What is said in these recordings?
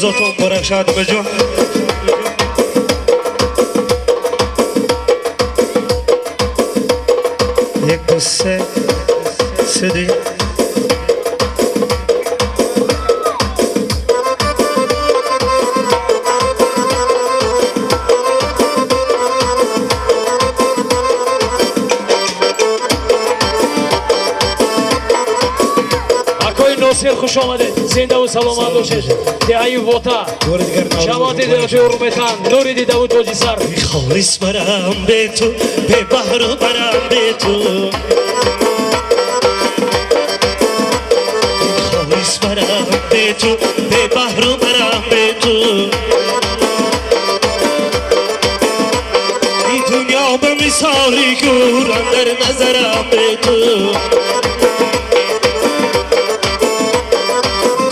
Наврӯзотон муборак шавад, баҷон. Як, ду, се, се, ду. Акои Носир, хуш омадед, зиндаву саломат бошед. Деҳаи Вота, ҷамоати деҳоти Урметан, нури дидаву тоҷисар. Холис барам бе ту, бе баҳру барам бе ту. Холис барам бе ту, бе баҳру барам бе ту. Дунё ба мисоли гур андар назарам бе ту.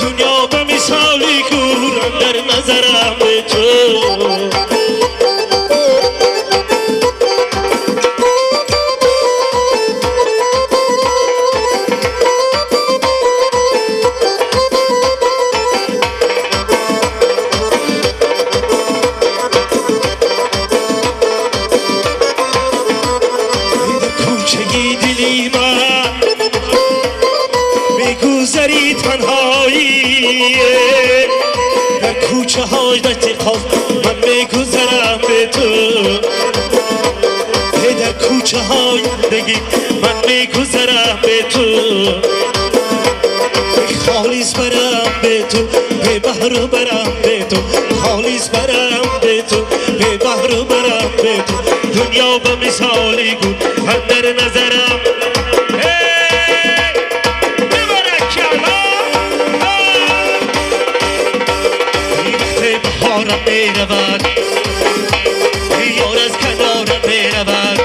Дунё ба мисоли гур андар назарам бе ту. Кӯчаи дили ман мегузари танҳоӣ, дар кӯчаҳои дашти Қоф ман мегузарам бе ту. Дар кӯчаҳои зиндагӣ ман мегузарам бе ту. Холис барам бе ту, бе баҳру барам бе ту. Холис барам бе ту, бе баҳру барам бе ту. Дунё ба мисоли гул андар назарам. Вақте баҳорам меравад, ёр аз канорам меравад.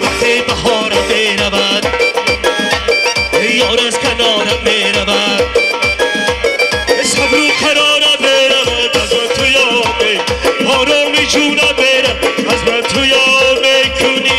Вақте баҳорам меравад, ёр аз канорам меравад. Сабру қарорам меравад, аз ман ту ёд ороми ҷунам меравад, аз ман ту ёд мекунӣ.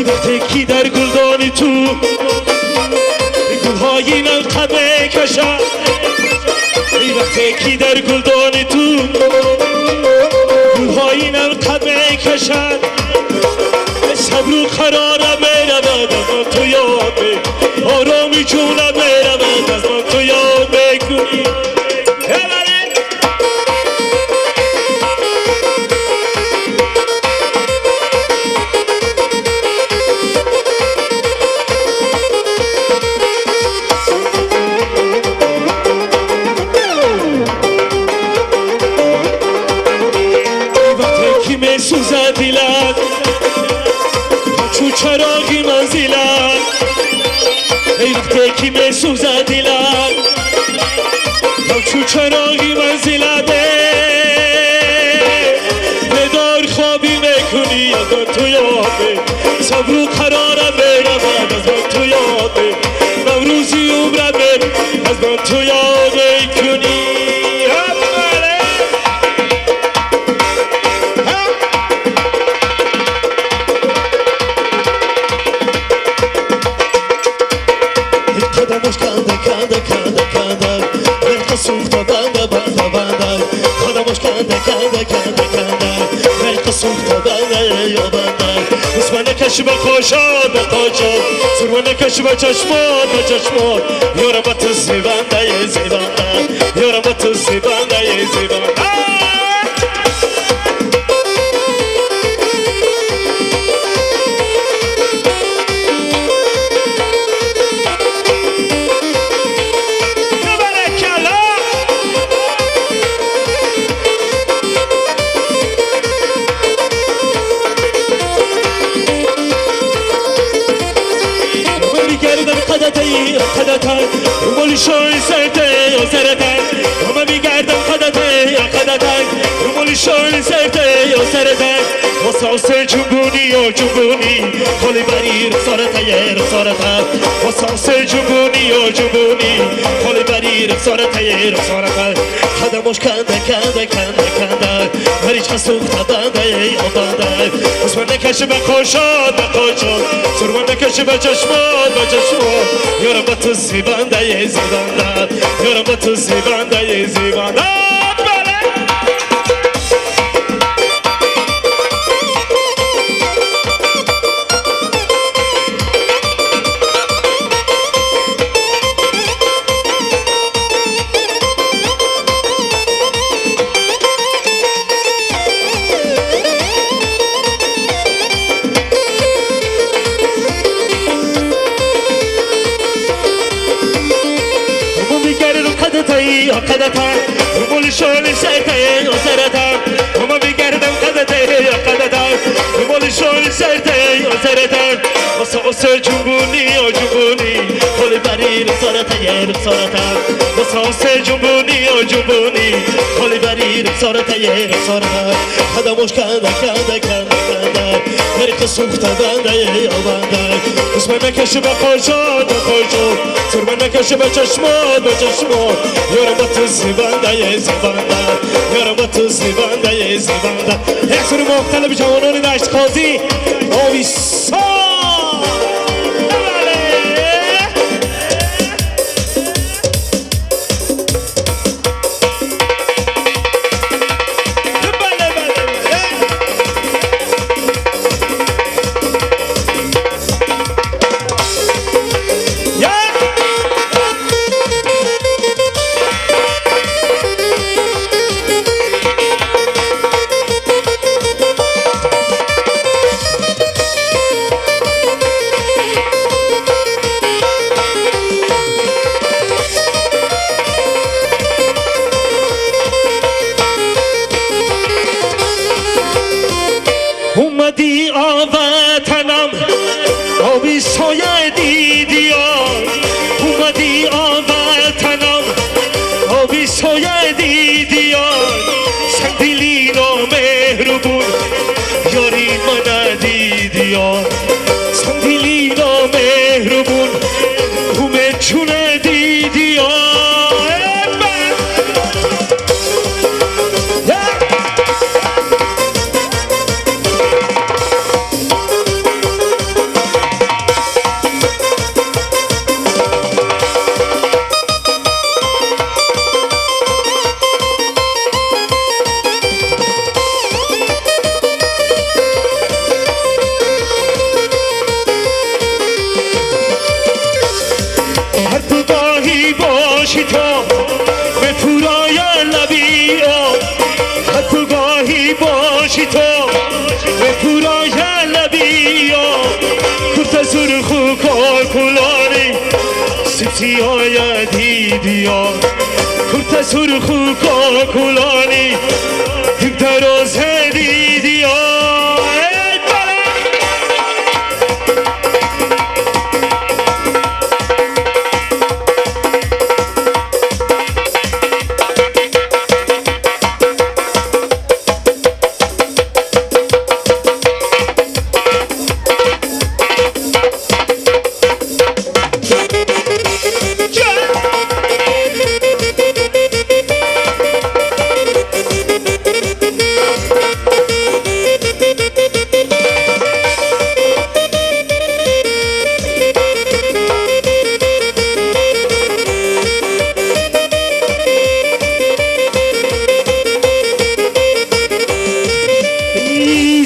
Вақте ки дар гулдони ту гулҳои налқа мекашад, вақте ки дар гулдони ту гулҳои налқа мекашад, сабру қарорам меравад, аз ман ту ёд ороми ҷунам меравад, аз ман ту ёд мекунӣ. Вақте ки месӯзад дилат чу чароғи манзилат, вақте ки месӯзад дилат чу чароғи манзилат, бедор хобӣ мекунӣ, аз ман ту ёд сабру қарорам меравад, аз ман ту ёд наврӯзи умрам аз ман ту ёд мекунӣ. Қадамош канда, канда, канда, канда, برق سوخته بنده بنده بنده. قدمش کنده کنده کنده کنده، برق سوخته بنده یا بنده. اسم نکش به خوشاد به قاچاد، سرمه نکش به چشمات به چشمات. یارم با تو زیبنده زیبنده، یارم با تو زیبنده زیبنده. قدتي قدتي رومالي شوي سرتي سرتي، وما بيقعدم قدتي قدتي رومالي. مالی شال سرته یا سرته واسه واسه جنبونی یا جنبونی خالی بری رخسارته یه رخسارته واسه واسه جنبونی یا جنبونی خالی بری رخسارته یه رخسارته قدمش کنده کنده کنده کنده هریچ سوخته بنده یا بنده اسمن نکشه به خوشاد به خوشاد سرمن نکشه به چشمات به چشمات یارم به تو زیبنده یه زیبنده یارم به تو زیبنده یه زیبنده. مول شال سرته یا سرته وما بگردم قدته یا قدته مول شال سرته یا سرته واسه واسه جنبونی یا جنبونی خالی بری رخسارته یا رخسارته واسه واسه جنبونی یا جنبونی خالی بری رخسارته یا رخسارته قدمش کنده کنده کنده کنده هریق سوخته بنده یا بنده اسم نکشه به خوشاد به خوشاد سرمه نکشه به چشمات به چشمات یارم با تو زیبنده یه زیبنده یارم با تو زیبنده یه زیبنده. یک سری مختلف جوانان دشت قاضی آویسا. اومدی آوطنم آبی سایه دیدی اومدی آوطنم آبی سایه دیدی سندیلی نامهربون یاری من دیدی سندیلی نامهربون اومد چونه دیدی. باشی تو به پورای لبی هر گاهی باشی تو به پورای لبی کرت سرخ و کاکلانی سیبسی های دیدی کرت سرخ و کاکلانی دیب دراز دیدی.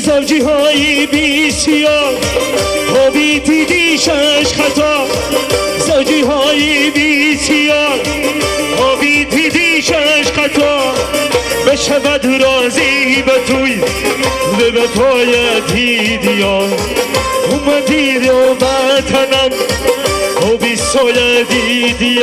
زوجی بسیار آبی دیدی شش خطا زوجی های بسیار آبی دیدی شش خطا بشود راضی به توی به وفای دیدی اومدی رو وطنم آبی سایه دیدی.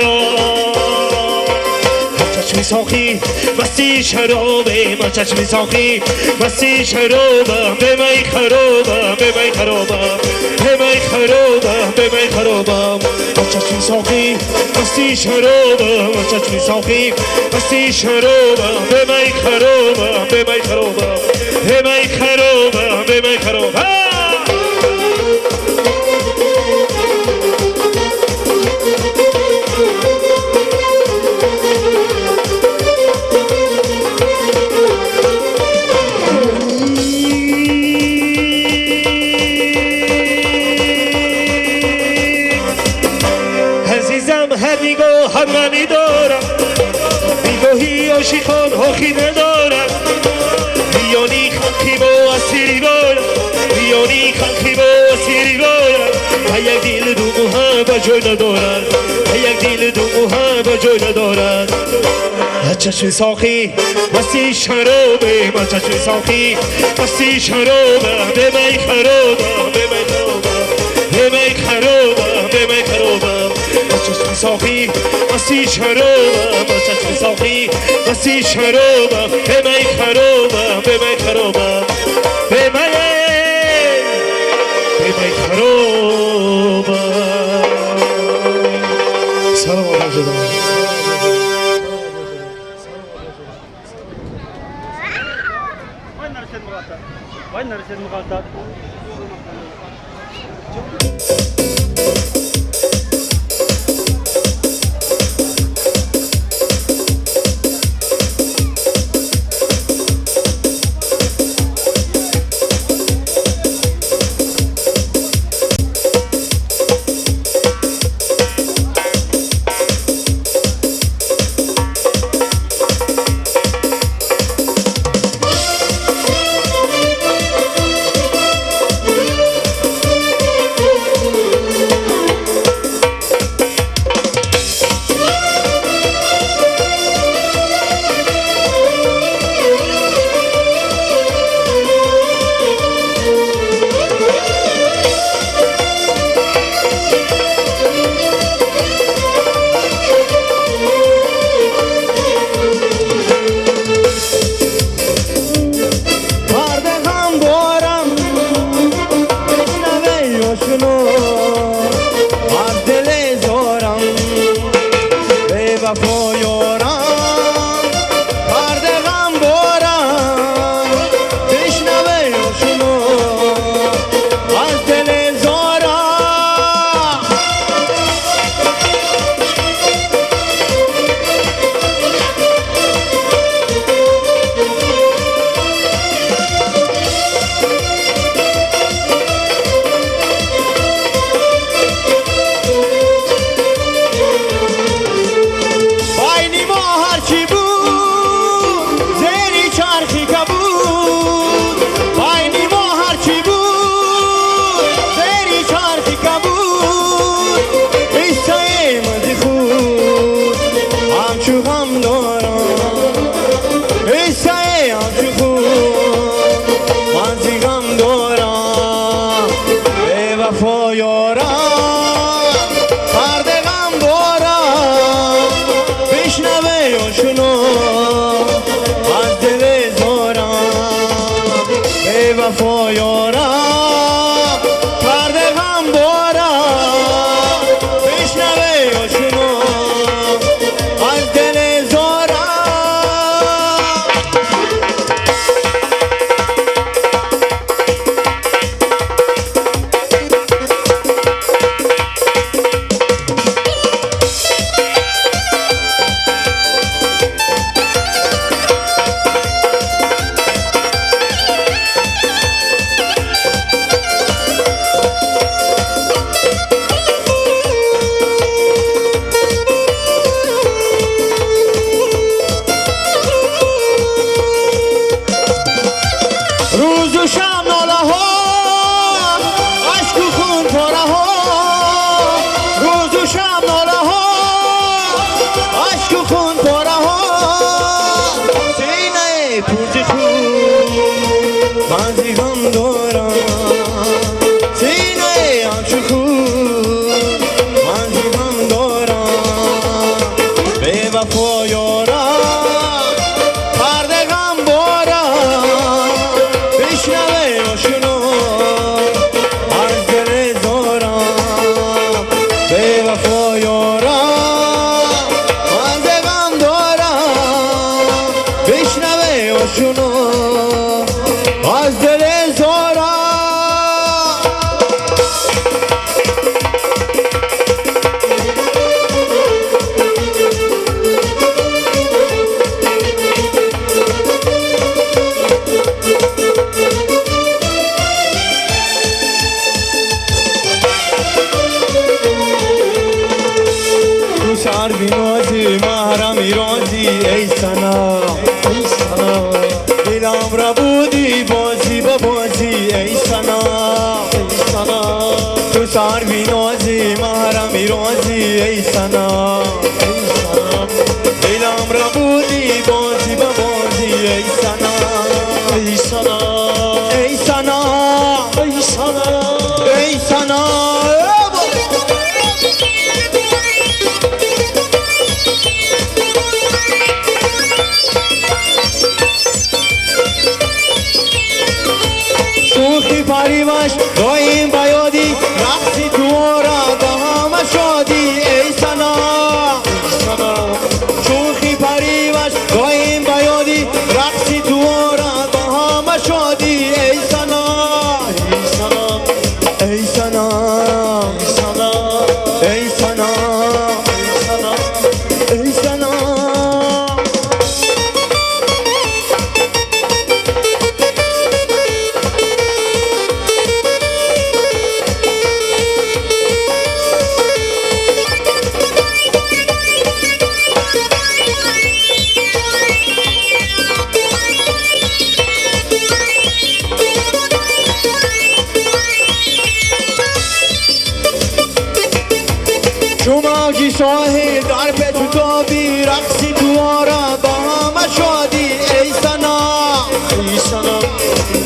چشمی ساقی مستی شرابه ما چشم ساقی مستی شرابم به می خرابم به می خرابم به می خرابم به می خرابم ما چشم ساقی مستی شرابم ما چشم ساقی مستی شرابم به می خرابم به می خرابم به می خرابم به می خرابم. غمی دارم نگاهی عاشقان آخی ندارم میانی خلقی با اسیری بارم میانی خلقی با اسیری بارم و یک دل دو محبت جای ندارد و یک دل دو محبت جای ندارد. چشم ساقی مستی شرابه ما چشم ساقی مستی شرابه به می خرابه به می خرابه به می خرابه به می خرابه چشم ساقی مستی شرابه ما چشم ساقی مستی شرابه به می خرابه به می خرابه به می خرابه. سلام علیکم. بی وفا یارم. розӣ эй санам дилам ро будӣ бозӣ ба бозӣ эй санам эй санам эй санам эй санам эй санам. شوخی پریوش دایم بیادی رقصی دوارا با همه شادی ای سنم شوخی پریوش دایم بیادی رقصی دوارا با همه شادی ای سنم эй санам эй санам эй санам эй санам эй санам эй санам. چو موجی ساحل در پیچ و تابی رقصی دوارا با همه شادی ای سنم эй санам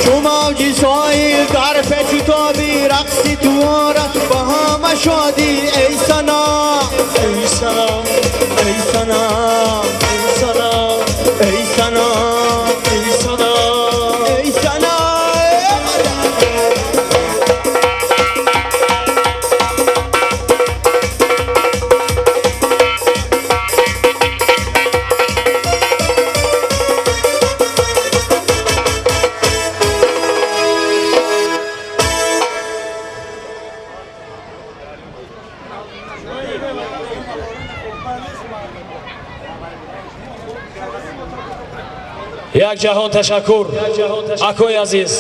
چو موجی ساحل در پیچ و تابی رقصی دوارا با همه شادی ای سنم эй санам ای سنم эй санам ای سنم эй санам ای سنم. Як ҷаҳон ташаккур, акои азиз,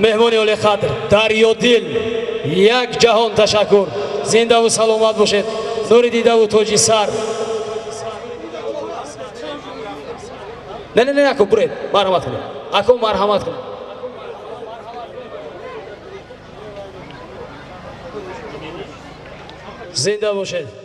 меҳмони олиқадр, дарёдил, як ҷаҳон ташаккур, зиндаву саломат бошед, нури дидаву тоҷи сар. Не, не, не, ако, буред, марҳамат кунед, ако, марҳамат кунед. Зинда бошед.